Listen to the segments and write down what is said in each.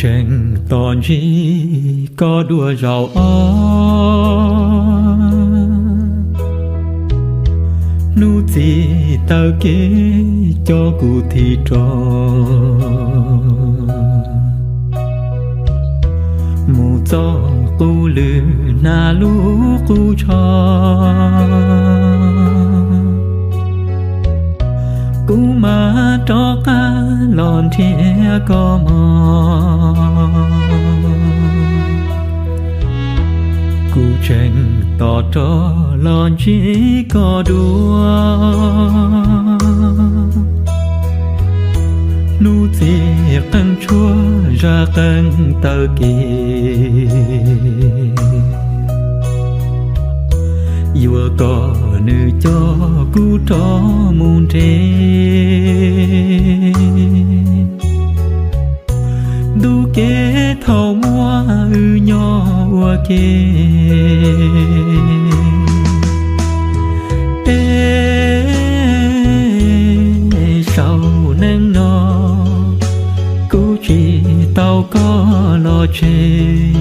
Tseem tos ntsib koj dua zaum ob, hnub txiv taw kev coj kuv thim rov mus txoj qub lwm hnab lub qub tsho. Kuv mam rov qab los nrhiav koj mog. Kuv tseem tos rov los ntsib koj dua, hnub txiv qeej tshuab zaj qeej taw kev. Yuav kom nws coj kuv rov mus nres ntuj kev thaum muaj wb nyob ua ke. Es saum neej no kuv tsis tau koj los tseg,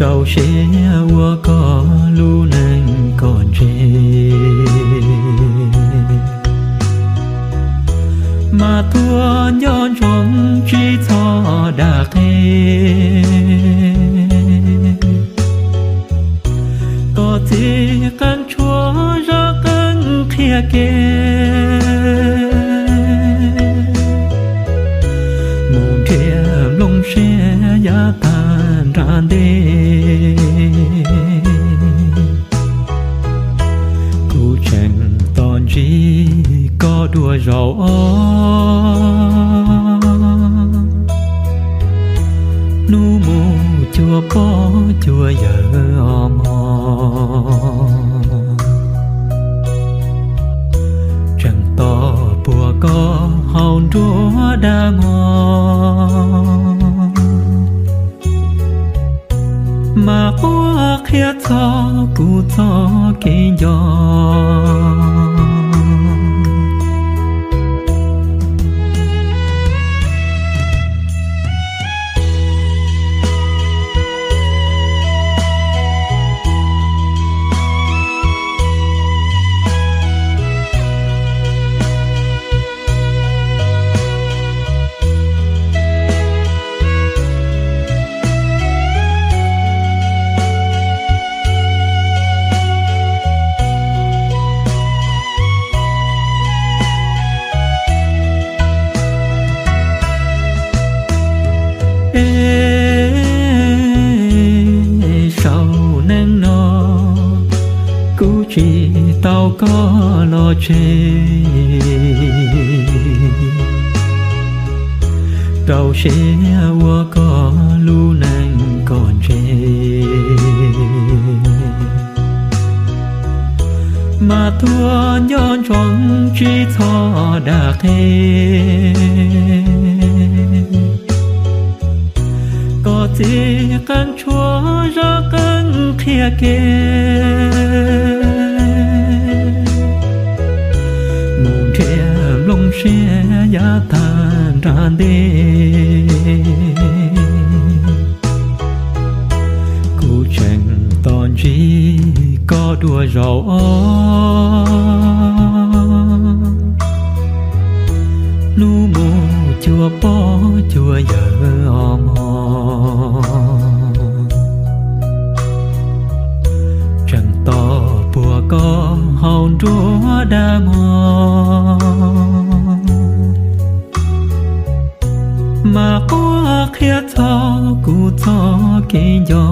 rau siab ua koj lub neej kom ntse. Mas tuaj nco ntsoov tsis txhob dag qhia, kom txiv qeej tshuab zaj qeej qhia kev, mus nrhiav nplooj siab yav tag nrad ntej. Kuv tseem tos ntsib koj dua zaum ob, hnub mus cuag pog cuag yawm os mog. Tseem tos puag koj hauv nruab dag mog, mas quaj qhia txog kuv txoj kev nco. Es saum neej no kuv tsis tau koj los tseg, rau siab ua koj lub neej kom ntse. Mas tuaj nco ntsoov tsis txhob dag qhia, kom txiv qeej tshuab zaj qeej qhia kev, mus nrhiav nplooj siab yav tag nrad ntej. Kuv tseem tos ntsib koj dua zaum ob, hnub mus cuag pog cuag yawm os mog. Tseem tos puag koj hauv nruab dag mog, mas quaj qhia txog kuv txoj kev nco.